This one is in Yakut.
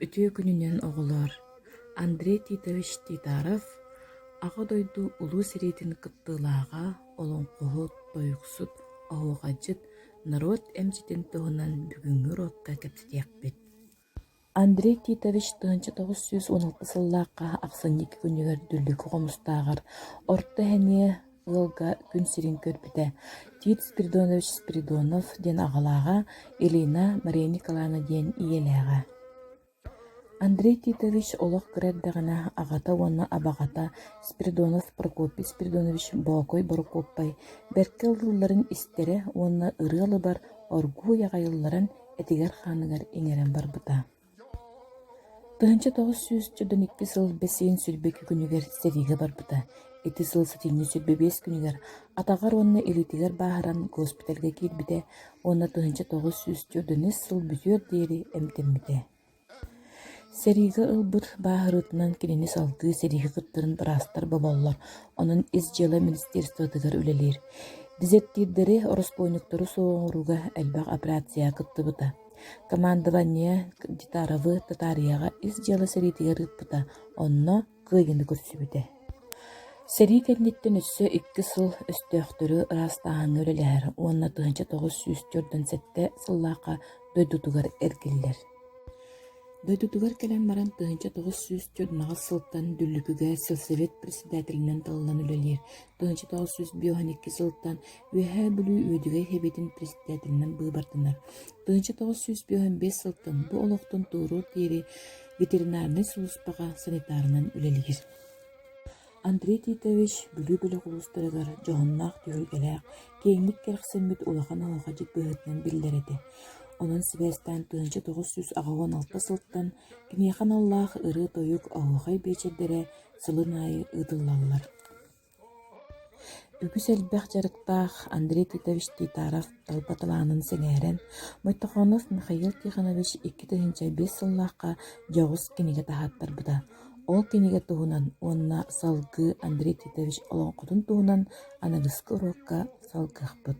Үтүө күнүнэн оҕолоор! Андрей Титович Титаров Аҕа дойду Улуу сэриитин кыттыылааҕа, олоҥхоһут, тойуксут, оһуохайдьыт, норуот эмчитин туһунан бүгүҥҥү уруокка кэпсэтиэхпит. Андрей Титович 1916 сыллаахха ахсынньы күнүгэр Дүллүкү Хомустааҕар Орто Эһэниэ ыалга күн сирин көрбүтэ. Тит Спиридонович Спиридонов диэн аҕалааҕа, Елена Мария Николаевна диэн ийэлээҕэ. Андрей Титович олох кыра эрдэҕинэ аҕата уонна абаҕата Спиридонов Прокопий Спиридонович Боокой Борокуоппай бэркэ ыллыылларын истэрэ уонна ырыа алыбар оргууй аҕай ылларан этигэр-хааныгар иҥэрэн барбыта. 1942 сыл бэс ыйын 22 күнүгэр сэриигэ барбыта. Ити сыл сэтинньи 25 күнүгэр атаҕар уонна илиитигэр бааһыран госпитальга киирбитэ уонна 1943 сыл бүтүөр диэри эмтэммитэ. Сэриигэ ылбыт бааһырыытынан кинини салгыы сэриигэ кыттарын быраастар боболлор, онон Ис дьыала министерствотыгар үлэлиир. Дезертирдэри, ороспуонньуктары суох оҥорууга элбэх операцияҕа кыттыбыта. Командование Дитаровы Татарияҕа ис дьыала сэриитигэр ыыппыта, онно кыайыыны көрсүбүтэ. Сэрии кэнниттэн өссө икки сыл өстөөхтөрү ыраастааһыҥҥа үлэлэһэр уонна 1947 сыллаахха дойдутугар эргиллэр. Дойдутугар кэлэн баран 1948 сылтан Дүллүкүгэ сельсовет председателинэн талыллан үлэлиир. 1952 сылтан Үөһээ Бүлүү Үөдүгэй Сэбиэтин председателинэн быыбарданар. 1955 сылтан бу олохтон туоруор диэри ветеринарнай сулууспаҕа санитарынан үлэлиир. Андрей Титович Бүлүү бөлөх улуустарыгар дьоһуннаах түһүлгэлээх, киэҥник кэрэхсэммит улахан оһуохайдьыт быһыытынан биллэр этэ. Онон сибээстээн 1986 сылтан киниэхэ аналлаах ырыа-тойук, оһуохай биэчэрдэрэ сылын аайы ыытыллаллар. Үгүс элбэх дьарыктаах Андрей Титович Титаров талба талаанын сэҥээрэн, Мойтохонов Михаил Тихонович 2005 сыллаахха дьоҕус кинигэ таһааттарбыта. Ол кинигэ туһунан уонна салгыы Андрей Титович олоҥхотун туһунан аныгыскы уруокка салгыахпыт.